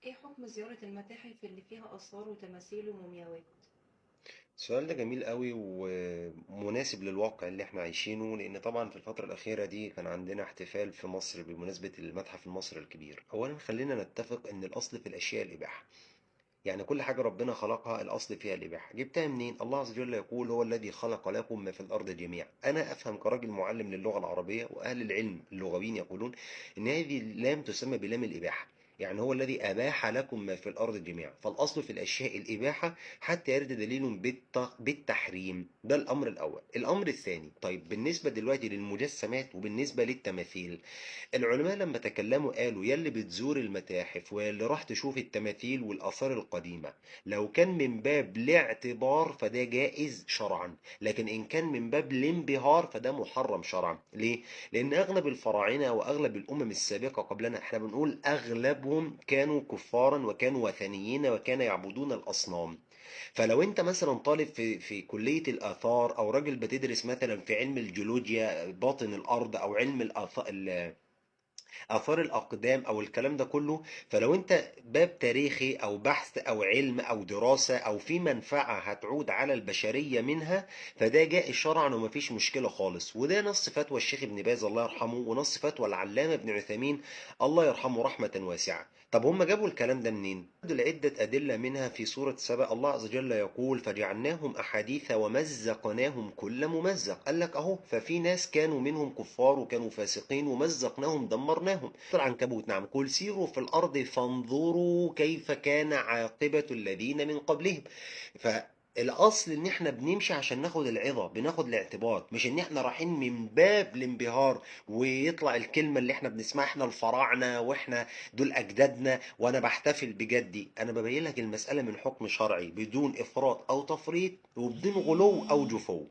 إيه حكم زيارة المتاحف اللي فيها آثار وتماثيل ومومياوات؟ السؤال ده جميل قوي ومناسب للواقع اللي احنا عايشينه، لان طبعا في الفترة الأخيرة دي كان عندنا احتفال في مصر بمناسبة المتحف المصري الكبير. أولا خلينا نتفق ان الأصل في الأشياء الإباحة، يعني كل حاجة ربنا خلقها الأصل فيها الإباحة. جبتها منين؟ الله عز وجل يقول: هو الذي خلق لكم ما في الأرض جميعا. أنا أفهم كراجل معلم للغة العربية، وأهل العلم اللغويين يقولون إن هذه اللام تسمى بلام الإباحة، يعني هو الذي أباح لكم ما في الأرض جميعا، فالأصل في الأشياء الإباحة حتى يرد دليل بالتحريم. ده الأمر الأول. الأمر الثاني، طيب بالنسبة دلوقتي للمجسمات وبالنسبة للتماثيل، العلماء لما تكلموا قالوا يا اللي بتزور المتاحف واللي راح تشوف التماثيل والآثار القديمة، لو كان من باب الاعتبار فده جائز شرعا، لكن إن كان من باب الانبهار فده محرم شرعا. ليه؟ لأن أغلب الفراعنة وأغلب الأمم السابقة قبلنا، احنا بنقول أغلبهم كانوا كفارا وكانوا وثنيين وكانوا يعبدون الأصنام. فلو انت مثلا طالب في كلية الآثار، أو راجل بتدرس مثلا في علم الجيولوجيا باطن الأرض، أو علم الآثار آثار الأقدام أو الكلام ده كله، فلو أنت باب تاريخي أو بحث أو علم أو دراسة أو في منفعة هتعود على البشرية منها، فده جائز شرعا ومفيش مشكلة خالص. وده نص فتوى الشيخ ابن باز الله يرحمه، ونص فتوى العلامة ابن عثيمين الله يرحمه رحمة واسعة. طب هم جابوا الكلام ده منين؟ لعدة أدلة، منها في سورة سبأ الله عز وجل يقول: فجعلناهم أحاديث ومزقناهم كل ممزق. قال لك أهو، ففي ناس كانوا منهم كفار وكانوا فاسقين ومزقناهم دمرناهم. العنكبوت، نعم، قل سيروا في الأرض فانظروا كيف كان عاقبة الذين من قبلهم. فالأصل إن إحنا بنمشي عشان ناخد العظة، بناخد الاعتبار، مش إن إحنا رايحين من باب الانبهار ويطلع الكلمة اللي إحنا بنسمعها إحنا الفراعنة وإحنا دول أجدادنا وأنا بحتفل بجدي. أنا ببين لك المسألة من حكم شرعي بدون إفراط أو تفريط وبدون غلو أو جفو.